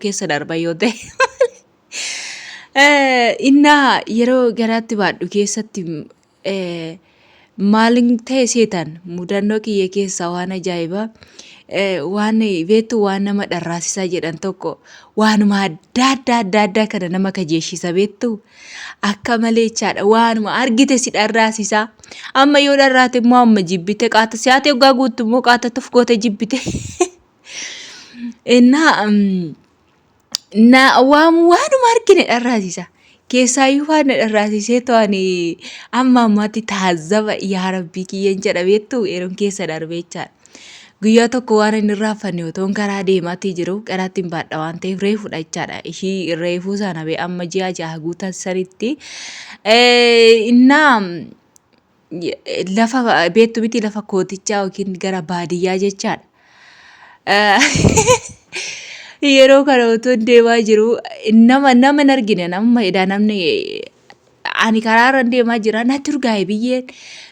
keessa darba yoo ta'e. Innaa yeroo garaatti baadhu keessatti maalin ta'e seetan mudannoo kiyya keessaa waan ajaa'ibaa waan beektu waan nama dharraasisaa jedhan tokko waanuma adda addaa adda addaa kana nama kajeeshisa beektu akka malee jechaadha waanuma argite si dharraasisaa amma yoo dharraate immoo amma jibbite qaata si'aate waggaa guuttu immoo qaata tuf goote jibbite innaa na waan waanuma argine dharraasisa. Keessaayyuu waan na dharraasisee to'ani amma ammaatti taazzaba yaa rabbii kiyyan jedha beektu yeroon keessa darbee jechaadha. Guyyaa tokko waan inni irraanfanne otoon karaa deemaatii jiru garaatti hin baadha waan ta'eef reefudha jechaadha. Ishii reefuu sana bee amma ji'a 6 guutan sanitti. Innaa lafa beektu miti lafa kootichaa yookiin gara baadiyyaa jechaadha. Yeroo kana otoo deemaa jiru nama nama hin argine nama edaa namni ani karaa irra deemaa jira natti urgaa'e biyyeen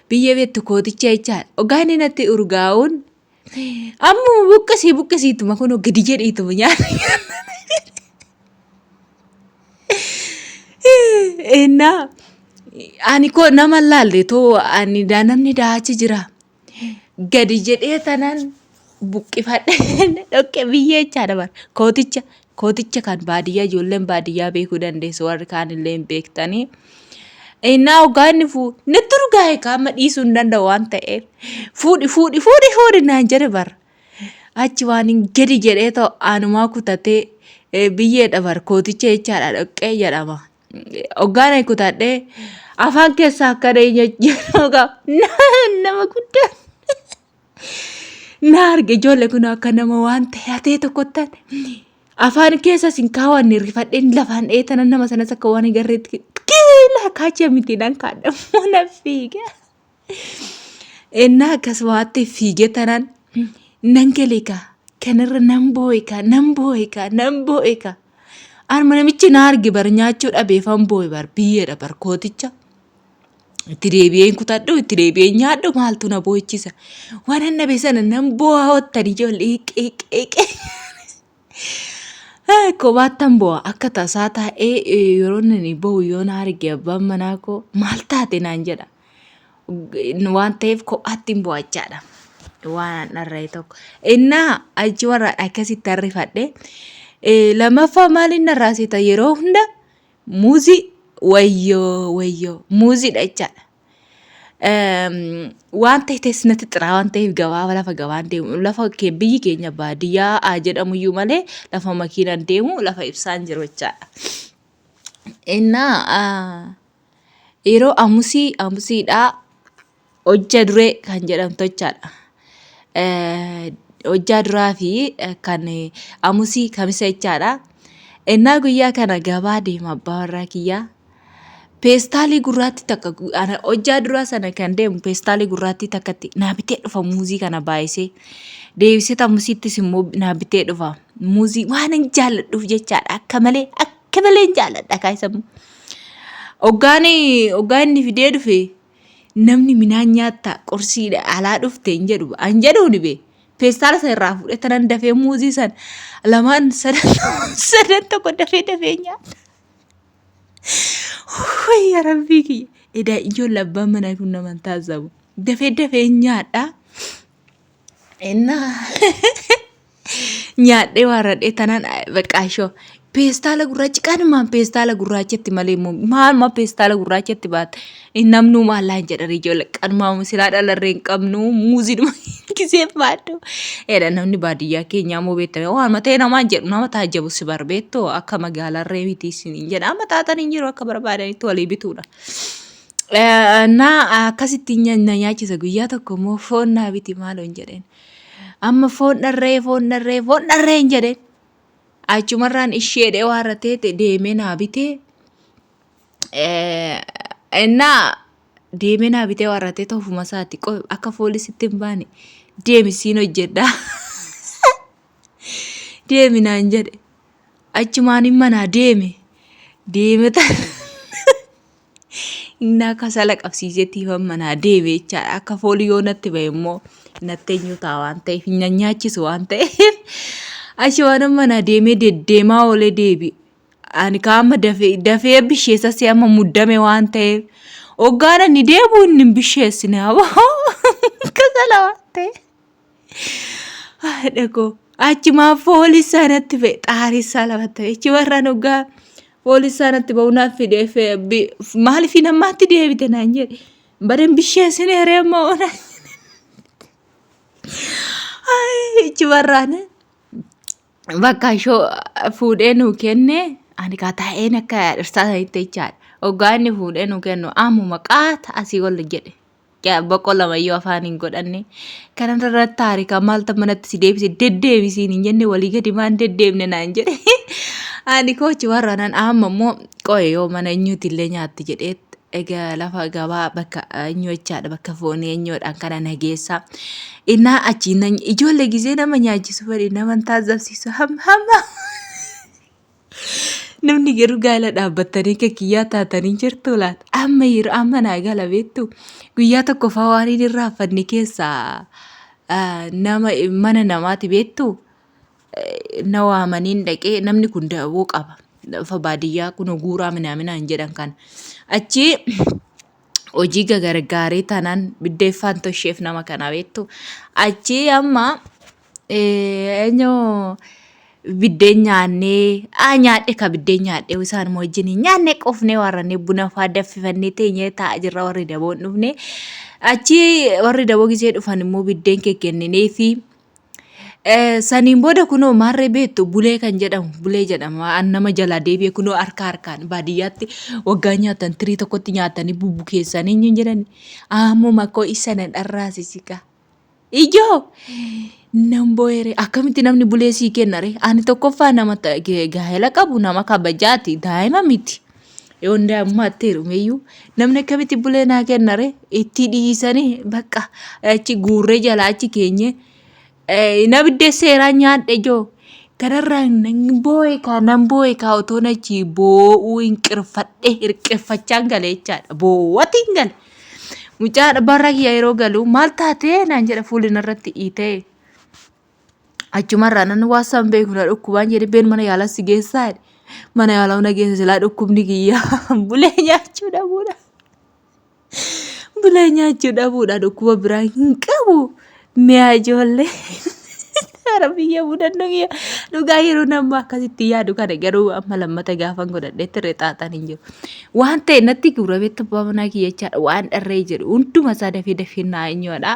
biyyee beektu kooticha jechaadha. Ogaa inni natti urgaa'uun ammuma buqqisii buqqisiituma kun gadi jedhiituma nyaata. Innaa ani koo nama laalle too ani namni daachi jira. Gadi jedhee tanan buqqifadhe dhoqqee biyyee jechaadha bara. Kooticha kooticha kan baadiyyaa ijoolleen baadiyyaa beekuu dandeessu warri kaan illee hin beektanii. Innaa hoggaa inni fuu natti urgaa'e qaama dhiisuu hin danda'u waan ta'eef fuudhi fuudhi fuudhi fuudhi naan jedhe bara. Achi waan hin gadi jedhee ta'u anumaa kutatee biyyeedha bar kooticha jechaadha dhoqqee jedhama. Hoggaan ani kutadhee afaan keessaa akka jedhu nama guddaa na arge ijoollee kun akka nama waan ta'e hatee tokkottan afaan keessas hin kaawwanne rifadheen lafaan dha'ee tanan nama sanas akka waan hin garreetti kiilaa kaachee miti nan kaadha na fiige. Innaa akkasumaatti fiigee tanan nan gale kaa kanarra nan boo'e kaa nan boo'e kaa nan boo'e kaa. Arma namichi na arge bar nyaachuu dhabeefan boo'e bar biyyeedha bar kooticha. Itti deebi'ee hin kutadhu itti deebi'ee hin nyaadhu maaltu na boo'ichisa. Waan an dhabe sana nan boo'aa ottan ijoollee qeeqeeqee. Kophaattan boo'a akka tasaa taa'ee yeroo inni boo'u yoo na arge abbaan manaa koo maal taate naan jedha. Waan ta'eef kophaatti hin bo'achaadha. Waan an dharra'e tokko. Innaa achi warra akkasitti arrifadhe. Lammaffaa maaliin narraa seeta yeroo hunda muuzii wayyoo wayyoo muuziidha jechaadha. Waan ta'e teessi natti xiraa waan ta'eef gabaa lafa gabaan deemu lafa biyyi keenya baadiyyaa haa jedhamu iyyuu malee lafa makiinaan deemu lafa ibsaan jiru jechaadha. Innaa yeroo amusii amusiidhaa hojja duree kan jedhamtu jechaadha. Hojjaa duraa fi kan amusii kamisa jechaadha. Innaa guyyaa kana gabaa deema abbaa warraa kiyyaa. Peestaalii gurraattii takka ana hojjaa duraa sana kan deemu peestaalii gurraattii takkatti naa bitee dhufa muuzii kana baay'isee deebisee tamusiittis immoo naa bitee dhufa muuzii waan hin jaalladhuuf jechaadha akka malee akka malee hin jaalladha kaayisa hoggaan hoggaa inni fidee dhufe namni minaan nyaattaa qorsiidha alaa dhufte hin jedhu an jedhuuni bee peestaala sana irraa fuudhee tanan dafee muuzii sana lamaan sadan sadan tokko dafee dafee nyaadha. Wayii yaa rabbii kiyya. Edaa ijoollee abbaan manaa kun nama hin taazzabu. Dafee dafee nyaadha. Innaa nyaadhee waarradhee tanaan baqqaa ishoo peestaala gurraacha kanumaan peestaala gurraachatti malee immoo maaluma peestaala gurraachatti baate namnuu maallaa hin jedhan ijoollee kanumaa silaa dhalarree hin qabnu muuziidhuma gisee baadhu. Eedha namni baadiyyaa keenyaa immoo beektame waan ta'e namaan jedhu nama taajjabu si bar beektu akka magaalaarree miti isiniin jedha amma taatan hin jiru akka barbaadanitti walii bituudha. Naa akkasitti na nyaachisa guyyaa tokko immoo foon naa biti maaloo hin jedheen. Amma foon dharree foon dharree foon dharree hin jedheen. Achumarraan isheedhee waan teete deemee naa bitee. Innaa deemee naa bitee warratee ofuma isaati akka foolisitti hin baane deemi siin hojjedha. Deemi naan jedhe. Achumaan hin manaa deeme. Deeme innaa kasala qabsiisee tiifan manaa deeme jechaadha. Akka foolii yoo natti bahe immoo natti eenyu ta'a waan ta'eef hin nyaachisu waan ta'eef. Achi waan mana deemee deddeemaa oolee deebi'e. Ani kaa amma dafee dafee bisheessa si amma muddame waan ta'eef hoggaan ani deebi'u inni hin bisheessine aboo kasala waan ta'eef. Haadha koo achumaan foolisaa natti ba'e xaarisaa lafa ta'e achi warraan hoggaa foolisaa natti ba'u naaf fide maaliif namaatti deebite naan jedhe badan bisheessine reemma oona. Achi warraan bakka ishoo fuudhee nuu kenne ani kaa taa'een akka dhirsaa sanitti jechaadha. Hoggaa inni fuudhee nuu kennu ammuma qaata asii ol jedhe. Boqoo lamayyuu afaan hin godhanne. Kana irratti taarika maaltu manatti si deebise deddeebisiin hin jenne walii gadi maan deddeebne naan jedhe. Ani koochi warra nan amma immoo qoye yoo mana eenyuuti illee nyaatti jedhee egaa lafa gabaa bakka eenyu jechaadha bakka foonii eenyuudhaan kana nageessa. Innaa achi ijoollee gizee nama nyaachisu fedhi nama hin taasifsiisu hamma hamma. Namni garuu gaa'ela dhaabbattanii akka kiyyaa taatanii jirtu laata? Amma yeroo amma naa gala beektu guyyaa tokko fa'aa waan hin irraanfanne keessaa nama mana namaati beektu na waamaniin dhaqee namni kun dawoo qaba. Lafa baadiyyaa kun guuraa minaaminaan jedhan kana. Achi hojii gagargaaree taanaan biddeeffaan tosheef nama kana beektu. Achi amma eenyu biddeen nyaannee aa nyaadhe ka biddeen nyaadhe isaanuma wajjin nyaannee qofnee warrannee buna faa daffifannee teenyee taa'aa jirra warri daboon dhufne. Achi warri daboo gisee dhufan immoo biddeen kekkenninee fi Saniin booda kunoo maarree beektu bulee kan jedhamu bulee jedhama an nama jalaa deebi'e kunoo harka harkaan baadiyyaatti waggaa nyaatan tirii tokkotti nyaatanii bubbukeessanii hin jedhani ammuma koo isa na dharraasisika ijoo nan boo'ere akkamitti namni bulee sii kenna ree ani tokkoffaa nama gaa'ela qabu nama kabajaati daa'ima miti yoon daa'imummaatti heerumeyyuu namni akkamitti bulee naa kenna ree itti dhiisanii bakka achi guurree jalaa achi keenyee Na biddee seeraa nyaadhe joo. Kanarraa nan boo'e kaa nan boo'e kaa otoon achii boo'uu hin qirfadhe hirqirfachaan gale jechaadha. Boo'atiin gale. Mucaa barra kiyya yeroo galu maal taatee naan jedha fuulli narratti iitee. Achumarraa nan waasaan beeku na dhukkubaan jedhe been mana yaalaa si geessaa jedhe. Mana yaalaa na geessa silaa dhukkubni kiyya bulee nyaachuu dhabuudha. Bulee nyaachuu dhabuudha dhukkuba biraa hin qabu. Mi'a ijoollee. Ara biyya mudannoo kiyya dhugaa yeroo nama akkasitti yaadu kana garuu amma lammata gaafan godhadheetti irra xaaxaan hin jiru. Waan ta'e natti gura beektu abbaa manaa kiyya jechaadha waan dharree jedhu hunduma isaa dafee dafee naa eenyuudha.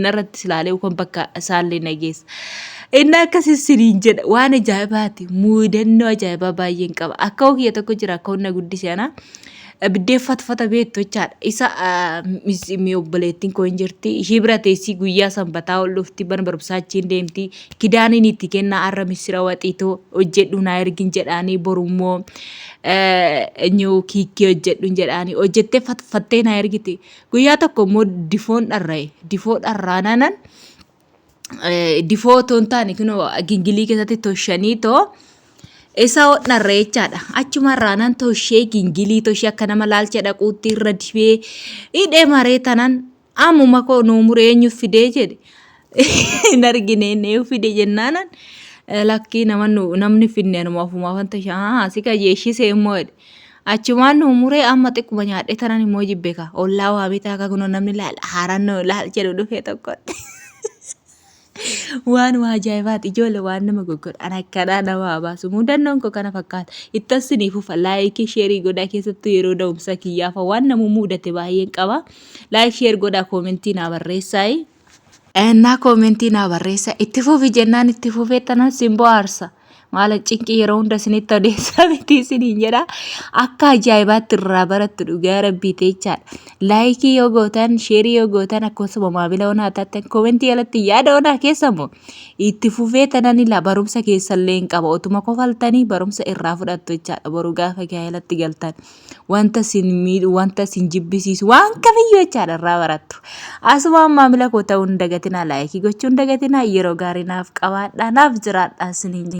Narratti silaalee yookaan bakka isaallee na geessa. Inni akkasii siniin jedha waan ajaa'ibaati mudannoo ajaa'ibaa baay'een qaba. Akka kiyya tokko jira akka na guddise ana. Biddeen fatfata beektu jechaadha. Isa mi obboleettiin koo hin jirti. Ishii bira teessii guyyaa sanbataa ol dhufti mana barumsaa achiin deemti. Kidaaniin itti kennaa har'a misira waxiitoo hojjedhu naa ergin jedhaanii borummoo eenyu kiikkii hojjedhu jedhaanii hojjettee fatfattee naa ergiti. Guyyaa tokko immoo difoon dharra'e. Difoo dharraananan difoo otoo hin taane kunoo gingilii keessatti toshanii too isa hodharra jechaadha. Achuma irraanaan toshee gingilii toshee akka nama laalcha dhaquutti irra dibee hidhee maree tanan ammuma koo nuu muree eenyu fidee jedhe. Hin argine eenyu fide jennaanan lakkii nama namni fidne anuma ofumaa wanta haa si qajeeshise immoo jedhe. Achumaan nuu muree amma xiqquma nyaadhee tanan immoo jibbe kaa. Ollaa waa bitaa akka kunoo namni laal haaraan nuu laal jedhu dhufee tokkotti. Waan waa ajaa'ibaati ijoollee waan nama goggodha. An akkanaa nama haa baasu. Mudannoon koo kana fakkaata. Ittan sinii fufa laayikii sheerii godhaa keessattuu yeroo da'umsa kiyyaafa waan nama mudate baay'een qaba. Laayik sheer godhaa koomentii naa barreessaayi. Ennaa koomentii naa barreessa itti fufi jennaan itti fufee tanan sin bohaarsa. Maala cinqii yeroo hunda isinitti odeessaa miti isiniin jedha. Akka ajaa'ibaatti irraa barattu dhugaa rabbii jechaadha. Laayikii yoo gootan, sheerii yoo gootan akkasuma maamila onaa taatan koomentii jalatti yaada onaa keessa immoo itti fufee tanan ilaa barumsa keessallee hin qaba. Otuma kofaltanii barumsa irraa fudhattu jechaadha. Boru gaafa gaa'elatti galtan. Wanta isin miidhu, wanta isin jibbisiisu, waan kamiyyuu jechaadha irraa barattu. Asumaan maamila koo ta'uu hin dagatinaa, laayikii gochuu hin dagatinaa, yeroo gaarii naaf qabaadhaa, naaf jiraadhaa isiniin.